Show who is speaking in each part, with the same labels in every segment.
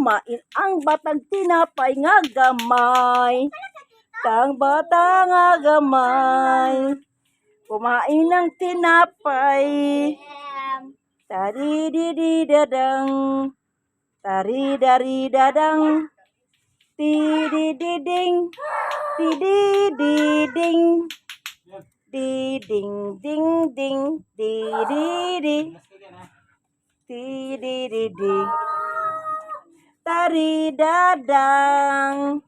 Speaker 1: Kumain ang batang tinapay nga gamay. Kang bata nga gamay. Kumain ng tinapay. Tari di di dadang. Tari dari dadang. Ti di di ding. Ti di di ding. Di ding ding ding. Di di di. Ti di di di. Tari dadang.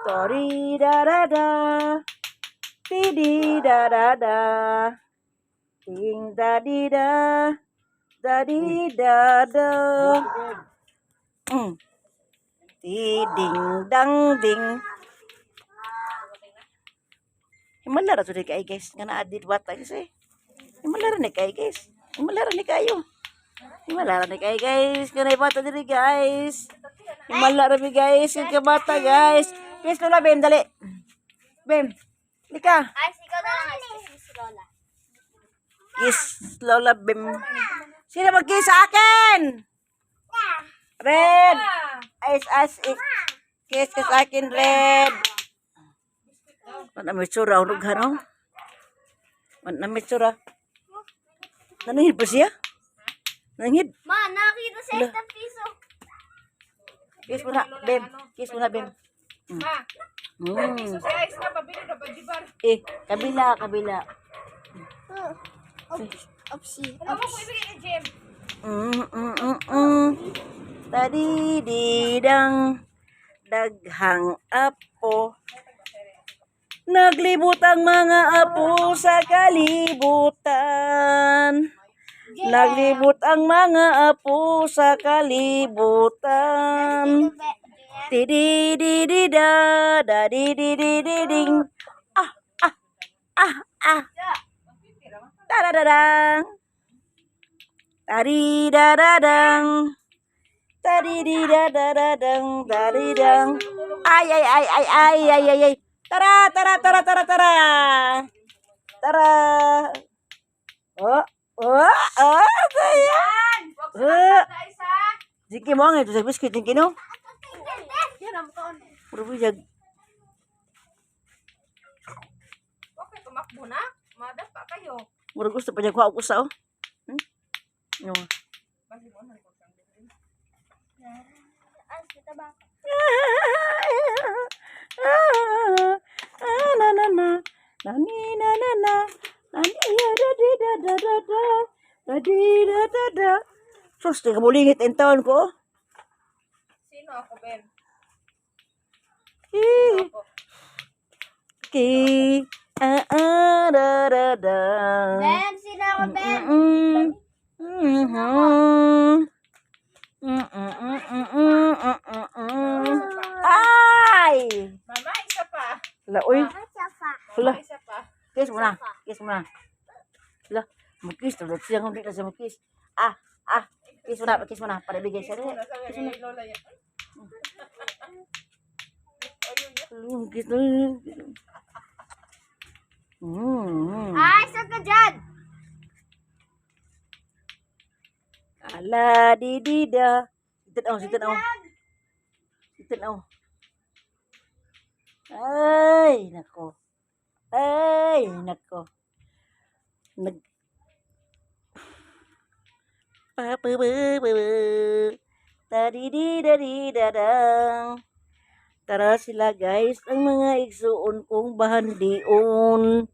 Speaker 1: Tori da da da. Ti di da da da. Ting da di da. Da di da da. Ti ding dang ding. Himala ra jud kay, guys, nga naa diri bata, guys, eh. Himala ra ni kay, guys. Himala ra ni kayo. Himala ra ni kay, guys. Nga naay bata diri, guys. Himala ra mi, guys, nga bata, guys. Kiss Lola Bem, dali. Bem. Lika.
Speaker 2: Ay, ikaw na lang. Ay, si Lola.
Speaker 1: Kiss Lola Bem. Sino mag-kiss sa akin? Red. Ice, ice, eh. Kiss ka sa akin, Red. Wala may tsura, ulog ha, no? Wala may tsura. Naningid pa siya? Naningid.
Speaker 2: Ma, nakita sa isang piso.
Speaker 1: Kiss mo na, Bem. Kiss mo na, Bem.
Speaker 3: Ma, si Ice na, pabili na, pajibar.
Speaker 1: Eh, kabila, kabila.
Speaker 2: Opsi.
Speaker 3: Ano mo kung ibigay ni Jim?
Speaker 1: Tadi didang daghang apo. Naglibot ang mga apo sa kalibutan. Naglibot ang mga apo sa kalibutan. Di di di di da da di di di di ding. Ah ah ah ah. Tadadadang. Tadi da da dang. Tadi di da da da dang. Tadi dang. Ay ay ay ay ay ay ay ay. Tara, tara, tara, tara, tara. Tara. Oh, saya. Oh.
Speaker 3: Sa Ice, ha?
Speaker 1: Jingki mo ang ito sa biscuit, Jingki, no?
Speaker 3: Yan, ang mukha.
Speaker 1: Puro bujag.
Speaker 3: Okay, tumakbo na. Madapa kayo.
Speaker 1: Mura gusto pa niya kuha ko sa, oh. No.
Speaker 3: Basi mo, ano ko siyang bilhin.
Speaker 2: Ay, kita ba?
Speaker 1: Ah, ah, na na na. Na ni na na na. Na ni ya da di da da da da. Da di da da da. Sus, di ka mulingit in taon ko, oh.
Speaker 3: Sino ako, Ben?
Speaker 1: Eh.
Speaker 3: Ako.
Speaker 1: Ki ah ah da da da.
Speaker 2: Ben, sino ako, Ben?
Speaker 1: Ay!
Speaker 3: Mama, isa pa.
Speaker 1: Hala, uy. Hala.
Speaker 3: Mama, isa pa.
Speaker 1: Kiss mo na. Kiss mo na. Hala, mag-kiss. Tulad siya kung di na siya mag-kiss. Ah, ah. Kiss mo na, kiss mo na. Para ibigay siya.
Speaker 3: Kiss mo na, sabi kay Lola yan.
Speaker 1: Kiss na.
Speaker 2: Ay, saan ka dyan?
Speaker 1: Ala di di da. Sitan aw, sitan aw. Sitan aw. Ay, nako. Ay, nako. Nag pa pa pa pa pa. Ta di di da di da dang. Tara sila, guys, ang mga igsuon kong bahandion.